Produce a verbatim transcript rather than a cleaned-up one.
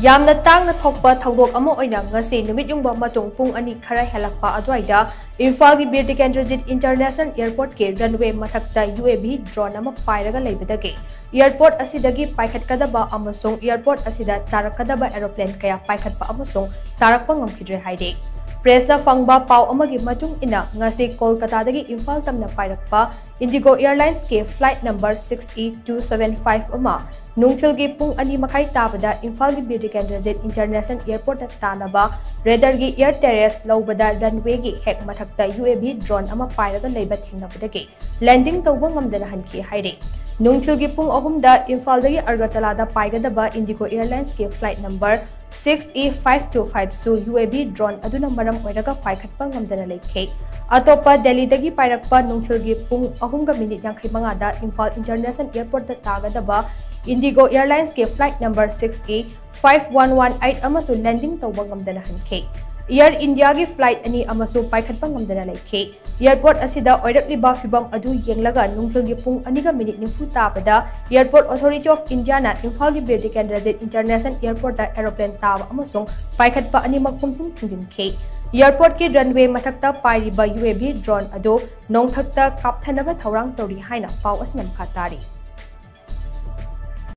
ꯌꯥꯝꯅ ꯇꯥꯡꯅ ꯊꯣꯛꯄ ꯊꯧꯗꯣꯛ ꯑꯃ ꯑꯣꯏꯅ ꯉꯁꯤ ꯅꯨꯃꯤꯠ ꯌꯨꯡꯕ ꯃꯇꯨꯡ ꯄꯨꯡ ꯑꯅꯤ ꯈꯔ ꯍꯦꯜꯂꯛꯄ ꯑꯗꯨꯋꯥꯏꯗ ꯏꯝꯐꯥꯜꯒꯤ ꯕꯤꯔ ꯇꯤꯀꯦꯟꯗ꯭ꯔꯖꯤꯠ ꯏꯟꯇꯔꯅꯦꯁꯅꯦꯜ ꯑꯦꯌꯔꯄꯣꯔꯠꯀꯤ ꯔꯟꯋꯦ ꯃꯊꯛꯇ ꯌꯨ ꯑꯦ ꯚꯤ ꯗ꯭ꯔꯣꯟ ꯑꯃ ꯄꯥꯏꯔꯒ ꯂꯩꯕꯗꯒꯤ ꯑꯦꯌꯔꯄꯣꯔꯠ ꯑꯁꯤꯗꯒꯤ ꯄꯥꯏꯈꯠꯀꯗꯕ ꯑꯃꯁꯨꯡ ꯑꯦꯌꯔꯄꯣꯔꯠ ꯑꯁꯤꯗ ꯇꯥꯔꯛꯀꯗꯕ ꯑꯦꯔꯣꯄ꯭ꯂꯦꯟ ꯀꯌꯥ ꯄꯥꯏꯈꯠꯄ ꯑꯃꯁꯨꯡ ꯇꯥꯔꯛꯄ ꯉꯝꯈꯤꯗ꯭ꯔꯦ ꯍꯥꯏꯔꯤ꯫ ꯄ꯭ꯔꯦꯁꯅ ꯐꯪꯕ ꯄꯥꯎ ꯑꯃꯒꯤ ꯃꯇꯨꯡ ꯏꯟꯅ ꯉꯁꯤ ꯀꯣꯜꯀꯇꯥꯗꯒꯤ ꯏꯝꯐꯥꯜ ꯇꯝꯅ ꯄꯥꯏꯔꯛꯄ ꯏꯟꯗꯤꯒꯣ ꯑꯦꯌꯔꯂꯥꯏꯟꯁꯀꯤ flight number six E two seven five ꯑꯃ ꯅꯨꯡꯊꯤꯜꯒꯤ ꯄꯨꯡ ꯑꯅꯤ ꯃꯈꯥꯏ ꯇꯥꯕꯗ ꯏꯝꯐꯥꯜꯒꯤ ꯕꯤꯔ ꯇꯤꯀꯦꯟꯗ꯭ꯔꯖꯤꯠ ꯏꯟꯇꯔꯅꯦꯁꯅꯦꯜ ꯑꯦꯌꯔꯄꯣꯔꯠꯇ ꯇꯥꯅꯕ ꯔꯦꯗꯔꯒꯤ ꯑꯦꯌꯔ ꯇꯦꯔꯦꯁ ꯂꯧꯕꯗ ꯔꯟꯋꯦꯒꯤ ꯍꯦꯛ ꯃꯊꯛꯇ ꯌꯨ ꯑꯦ ꯚꯤ ꯗ꯭ꯔꯣꯟ ꯑꯃ ꯄꯥꯏꯔꯒ ꯂꯩꯕ ꯊꯦꯡꯅꯕꯗꯒꯤ ꯂꯦꯟꯗꯤꯡ ꯇꯧꯕ ꯉꯝꯗꯅ ꯍꯟꯈꯤ ꯍꯥꯏꯔꯤ꯫ ꯅꯨꯡꯊꯤꯜꯒꯤ ꯄꯨꯡ ꯑꯍꯨꯝꯗ ꯏꯝꯐꯥꯜꯗꯒꯤ ꯑꯒꯔꯇꯂꯥꯗ ꯄꯥꯏꯒꯗꯕ ꯏꯟꯗꯤꯒꯣ ꯑꯦꯌꯔꯂꯥꯏꯟꯁꯀꯤ flight number six E five two ꯐꯥꯏꯚꯁꯨ ꯌꯨ ꯑꯦ ꯚꯤ ꯗ꯭ꯔꯣꯟ ꯑꯗꯨꯅ ꯃꯔꯝ ꯑꯣꯏꯔꯒ ꯄꯥꯏꯈꯠꯄ ꯉꯝꯗꯅ ꯂꯩꯈꯤ꯫ ꯑꯇꯣꯞꯄ ꯗꯦꯜꯂꯤꯗꯒꯤ ꯄꯥꯏꯔꯛꯄ ꯅꯨꯡꯊꯤꯜꯒꯤ ꯄꯨꯡ ꯑꯍꯨꯝꯒ ꯃꯤꯅꯤꯠ ꯌꯥꯡꯈꯩ ꯃꯉꯥꯗ ꯏꯝꯐꯥꯜ ꯏꯟꯇꯔꯅꯦꯁꯅꯦꯜ ꯑꯦꯌꯔꯄꯣꯔꯠꯇ ꯇꯥꯒꯗꯕ ꯏꯟꯗꯤꯒꯣ ꯑꯦꯌꯔꯂꯥꯏꯟꯁꯀꯤ flight number six E five one one eight ꯑꯃꯁꯨ ꯂꯦꯟꯗꯤꯡ ꯇꯧꯕ ꯉꯝꯗꯅ ꯍꯟꯈꯤ꯫ ꯑꯦꯌꯔ ꯏꯟꯗꯤꯌꯥꯒꯤ ꯐ꯭ꯂꯥꯏꯠ ꯑꯅꯤ ꯑꯃꯁꯨ ꯄꯥꯏꯈꯠꯄ ꯉꯝꯗꯅ ꯂꯩꯈꯤ꯫ ꯑꯦꯌꯔꯄꯣꯔꯠ ꯑꯁꯤꯗ ꯑꯣꯏꯔꯛꯂꯤꯕ ꯐꯤꯚꯝ ꯑꯗꯨ ꯌꯦꯡꯂꯒ ꯅꯨꯡꯊꯤꯜꯒꯤ ꯄꯨꯡ ꯑꯅꯤꯒ ꯃꯤꯅꯤꯠ ꯅꯤꯐꯨ ꯇꯥꯕꯗ ꯑꯦꯌꯔꯄꯣꯔꯠ ꯑꯣꯊꯣꯔꯤꯇꯤ ꯑꯣꯐ ꯏꯟꯗꯤꯌꯥꯅ ꯏꯝꯐꯥꯜꯒꯤ ꯕꯤꯔ ꯇꯤꯀꯦꯟꯗ꯭ꯔꯖꯤꯠ ꯏꯟꯇꯔꯅꯦꯁꯅꯦꯜ ꯑꯦꯌꯔꯄꯣꯔꯠꯇ ꯑꯦꯔꯣꯄ꯭ꯂꯦꯟ ꯇꯥꯕ ꯑꯃꯁꯨꯡ ꯄꯥꯏꯈꯠꯄ ꯑꯅꯤꯃꯛ ꯄꯨꯡꯊꯤꯡ ꯊꯤꯡꯖꯤꯟꯈꯤ꯫ ꯑꯦꯌꯔꯄꯣꯔꯠꯀꯤ ꯔꯟꯋꯦ ꯃꯊꯛꯇ ꯄꯥꯏꯔꯤꯕ ꯌꯨ ꯑꯦ ꯚꯤ ꯗ꯭ꯔꯣꯟ ꯑꯗꯨ ꯅꯣꯡꯊꯛꯇ ꯀꯥꯞꯊꯅꯕ ꯊꯧꯔꯥꯡ ꯇꯧꯔꯤ ꯍꯥꯏꯅ ꯄꯥꯎ ꯑꯁꯤꯅ ꯃꯈꯥ ꯇꯥꯔꯤ꯫